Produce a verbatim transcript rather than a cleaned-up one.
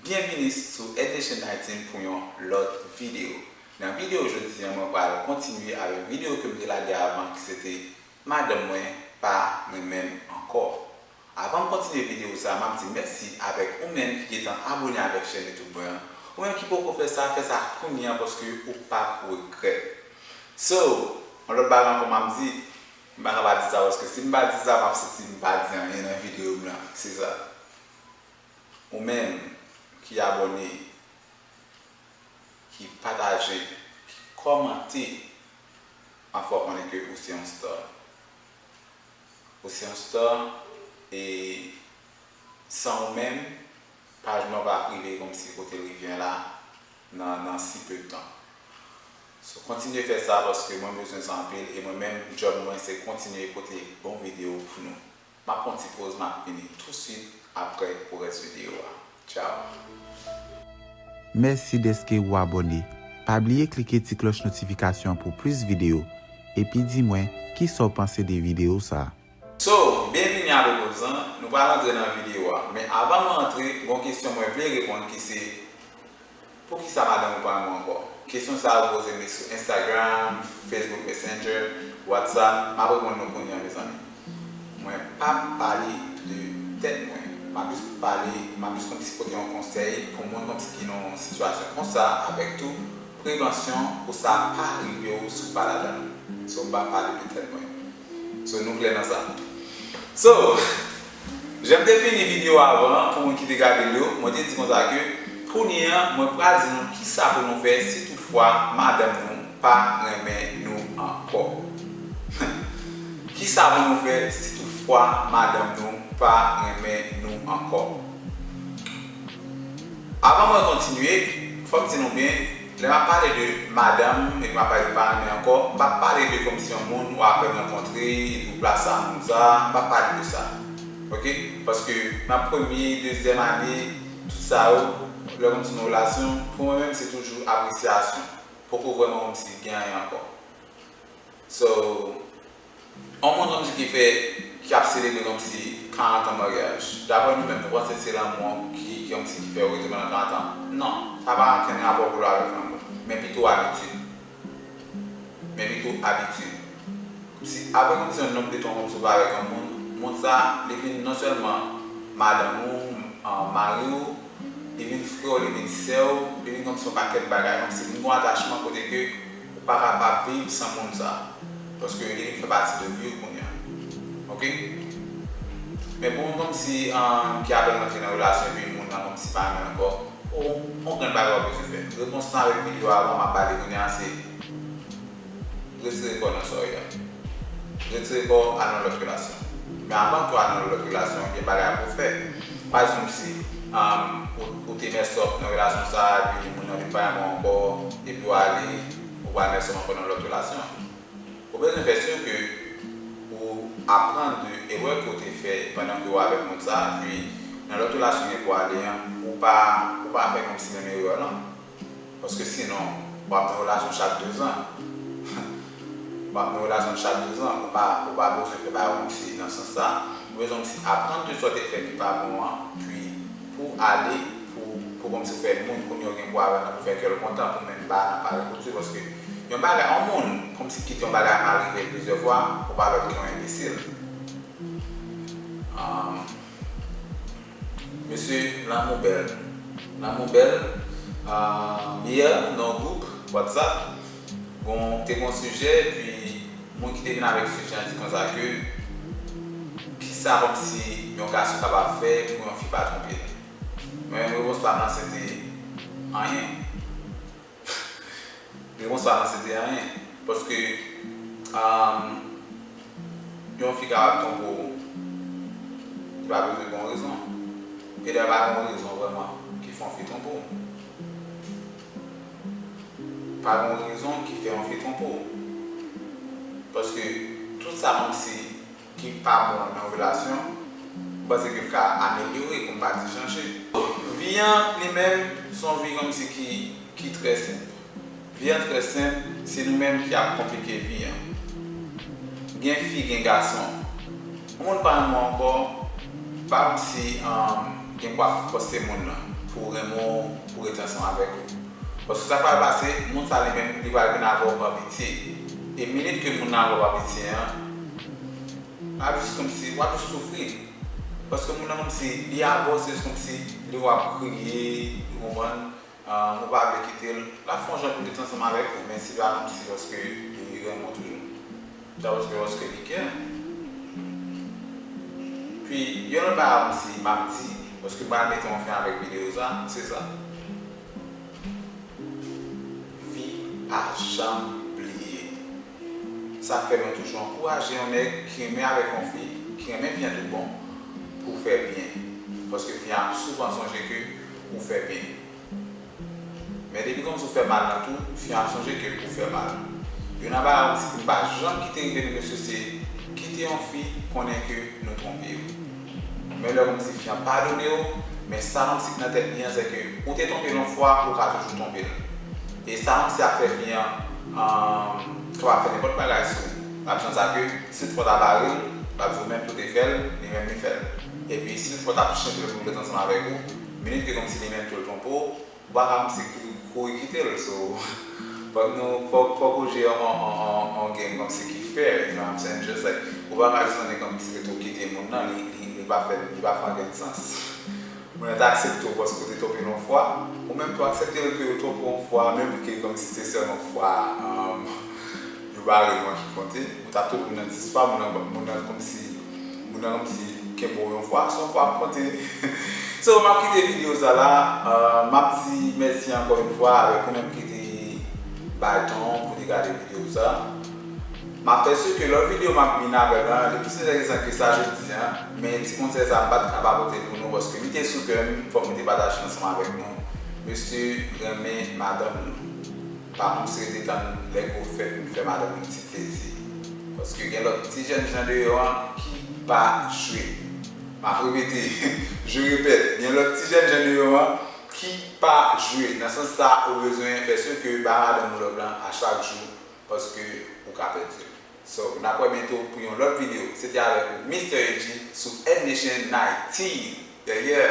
Byenvini sou Ed Nation Haiti pou yon lòt videyo. Nan videyo jodi a, mwen pral kontinye avèk videyo ke m te lage avan, ki se te Madanm mwen pa renmen m ankò. Avan m kontinye videyo sa a, m ap di mèsi avèk ou menm ki gentan abòne avèk chèn YouTube mwen an. Ou menm ki poko fè sa, fè sa kounye a paske ou p ap regrèt. So, yon lòt bagay ankò m ap di, m pa ka pa di sa paske si m pa di sa, m ap santi m pa di anyen nan videyo m nan. Se sa. Ou menm ki abòne, ki pataje, ki kòmante, m ap fè w konnen ke ou se yon star. Ou se yon star, e san ou menm, paj mwen pa rive kòmsi kote l rive la nan, nan si peu de temps. So, kontinye fè sa paske mwen bezwen sa anpil e mwen menm, djòb mwen se kontinye pote bon videyo pou nou. M ap pran ti poz, m ap vini touswit apre pou rès videyo a. Tchao! Mèsi dèske ou abòne. Pa bliye klike ti klòch notifikasyon an pou plis videyo. Epi di mwen, kisa w panse de videyo sa a? So, byenvini a Bebozan, nou pral antre nan videyo a. Men avan nou antre, gon kesyon mwen vle reponn ki se, poukisa madanm ou pa renmen w ankò? Kesyon sa a yo poze m li sou Instagram, Facebook Messenger, WhatsApp, m ap reponn nou kounye a, mezanmi. Mwen p ap pale de tèt mwen. M ap jis pale, m ap jis kòmsi pote yon konsèy pou moun kòmsi ki nan yon sitiyasyon konsa, avèk tou prevansyon pou sa pa rive w si w pa ladan l. So, m p ap pale de tèt mwen. So, nou klè nan sa. So, jan m te fini videyo avan an, pou moun ki te gade l yo, mwen te di konsa ke kounye a, mwen pral di nou kisa pou nou fè si toutfwa madanm nou pa renmen nou ankò. Kisa pou nou fè si toutfwa madanm nou pa renmen nou ankò? Avan mwen kontinye, fò m di nou byen, lè m ap pale de madanm epi m ap pale de pa renmen ankò, m p ap pale de kòmsi yon moun w apèn rankontre epi w plase a moun sa, m p ap pale de sa. Oke? Paske nan premye, dezyèm ane, tout sa yo, lè kòmsi nan relasyon, pou mwen menm, se toujou apresyasyon. Poko vrèman kòmsi gen anyen ankò. So, yon moun kòmsi ki fè, ki ap selebre kòmsi karant an maryaj. Daprè nou menm, nou panse se lanmou an ki, ki kòmsi ki fè yo rete pandan karant an? Non, sa pa gen okenn rapò pou l avèk lanmou. Men pito abitid. Men pito abitid. Si, apre kòmsi yon nonb de tan kòmsi w pa avèk yon moun, moun sa, li vin non sèlman madanm ou, an, mari w, li vin frè w, li vin sè w, li vin kòmsi yon pakèt bagay, kòmsi vin gon atachman kote ke ou pa kapab viv san moun sa. Paske li vin fè pati de vi w kounye a. Oke? Men pou moun kòmsi, an, ki apèn rantre nan relasyon epi moun nan kòmsi pa renmen l ankò, o, on grenn bagay w ap bezwen fè. Repons lan avèk videyo avan m ap pale kounye a se retire kò w nan sa w ye a. Retire kò w al nan lòt relasyon. Men avan ke w al nan lòt relasyon, gen bagay pou w fè. Pa egzanp, si, um, ou, ou te mess up nan relasyon sa a, epi moun nan vin pa renmen w ankò, epi w ale, ou pral mess up ankò nan lòt relasyon. Ou bezwen fè si ke ou aprann de erè ke w te fè pandan ke w avèk moun sa a, epi nan lòt relasyon ke w ale an, ou pa, ou pa fè kòmsi menm erè lan. Paske sinon, w ap nan relasyon chak dezan. W ap nan relasyon chak dezan, ou pa, ou pa bezwen fè bagay kòmsi nan sans sa. Ou bezwen kòmsi aprann de sa w te fè ki pa bon an, pi pou ale, pou, pou kòmsi w fè moun kounye a w gen pou avè l lan, pou fè kè l kontan, pou menm pa nan pare pou di, paske yon bagay, yon moun kòmsi kite yon bagay mal rive l plizyè fwa, ou pa lòt ke yon enbesil. Ah, mesye, lanmou bèl. Lanmou bèl. Ah, yè, nan yon gwoup WhatsApp, gon, te gon sijè, epi moun ki te vin avèk sijè an di konsa ke, kisa kòmsi yon gason kapab fè pou yon fi pa twonpe l? Mwen menm, repons pa m lan, se te anyen. Repons pa m lan se te anyen. Paske, um, yon fi kapab twonpe w, li pa bezwen gen yon rezon. E dayè, pa gen yon rezon vrèman ki fè yon fi twonpe w. Pa gen yon rezon ki fè yon fi twonpe w. Paske tout sa kòmsi ki pa bon nan yon relasyon, m panse ke l ka amelyore, pou m pa di chanje. Vi an li menm, se yon vi kòmsi ki, ki trè senp. Vi an trè senp, se nou menm ki ap konplike vi an. Gen fi, gen gason. Yon moun pa renmen w ankò, pa kòmsi, um, gen pou ap fòse moun nan. ou renmen w, ou rete ansanm avèk ou. Paske sa k pral pase, moun sa li menm, li pral vin avè w pa pitye. E minit ke moun nan avè w pa pitye an, pa jis kòmsi, w ap jis soufri. Paske moun nan kòmsi, li avè w, se jis kòmsi, li wè w ap kriye, ou konprann, ah, ou pa vle kite l. L ap fè yon jan pou l rete ansanm avèk ou, men se pa kòmsi paske li renmen w toujou. Sa paske, paske li kè. Pi, yon lòt bagay kòmsi m ap di, paske m pral mete yon fen avèk videyo sa, se sa. Fi, pa janm bliye. Sa k fè mwen toujou ankouraje yon nèg ki renmen avèk yon fi, ki renmen fi an tout bon, pou w fè byen. Paske fi an ap souvan sonje ke ou fè byen. Men depi kòmsi w fè mal nan tou, fi an ap sonje ke ou fè mal. Youn nan bagay kòmsi ki m pa janm kite rive nou mesye se kite yon fi konnen ke nou twonpe yo. Men lè kòmsi fi an padone w, men sa kòmsi ki nan tèt li an, se ke ou te twonpe l yon fwa, ou ka toujou twonpe l. E sa kòmsi ap fè fi an, an, kapab fè nenpòt bagay sou ou. L ap janm sa ke si toutfwa w ta bare l, l ap di w menm tou te fè l, li menm li fè l. Epi si toutfwa w t ap chante l pou l ret ansanm avèk ou, minit ke kòmsi li menm tou l twonpe w, ou pa ka kòmsi ki-, kouri kite l, so, fòk nou, fòk, fòk ou jwe on, on, on, on game kòmsi ki fair, you know what I'm saying? Just like, ou pa ka jis annik kòmsi ke tou kite moun nan, li, li, li pa fè, li pa fè ankenn sans. Moun nan te aksepte w paske w te twonpe l yon fwa, ou menm tou aksepte l ke w twonpe w yon fwa, menm ke kòmsi se sèl yon fwa, um, yo bare nou an ki konte, ou t ap twonpe moun nan dis fwa, moun nan, moun nan kòmsi, moun nan kòmsi kenbe w yon fwa, se yon fwa k konte. So, m ap kite videyo sa la, uh, m ap di mèsi ankò yon fwa avèk ou menm ki te bay tan w pou te gade videyo sa. M ap fè si ke lòt videyo m ap vin avè l lan, li plis enteresan ke sa jodi a, men ti konsèy sa m pa t ka pa pote l pou nou, paske li te sou kè m, fòk mwen te pataje l ansanm avèk nou. Mesye renmen madanm nou. Pa kòmsi rete tann lè gwo fèt pou n fè madanm nou ti plezi. Paske gen lòt ti jènjan deyò an ki pa jwe. M ap repete, je répète, gen lòt ti jènjan deyò an ki pa jwe. Nan sans sa, ou bezwen fè si ke bay madanm ou love lan a chak jou, paske ou ka pèdi l. So, n ap wè byento pou yon lòt videyo. Se te avèk ou, Mister A G, sou N Nation nineteen. Yeah, yeah.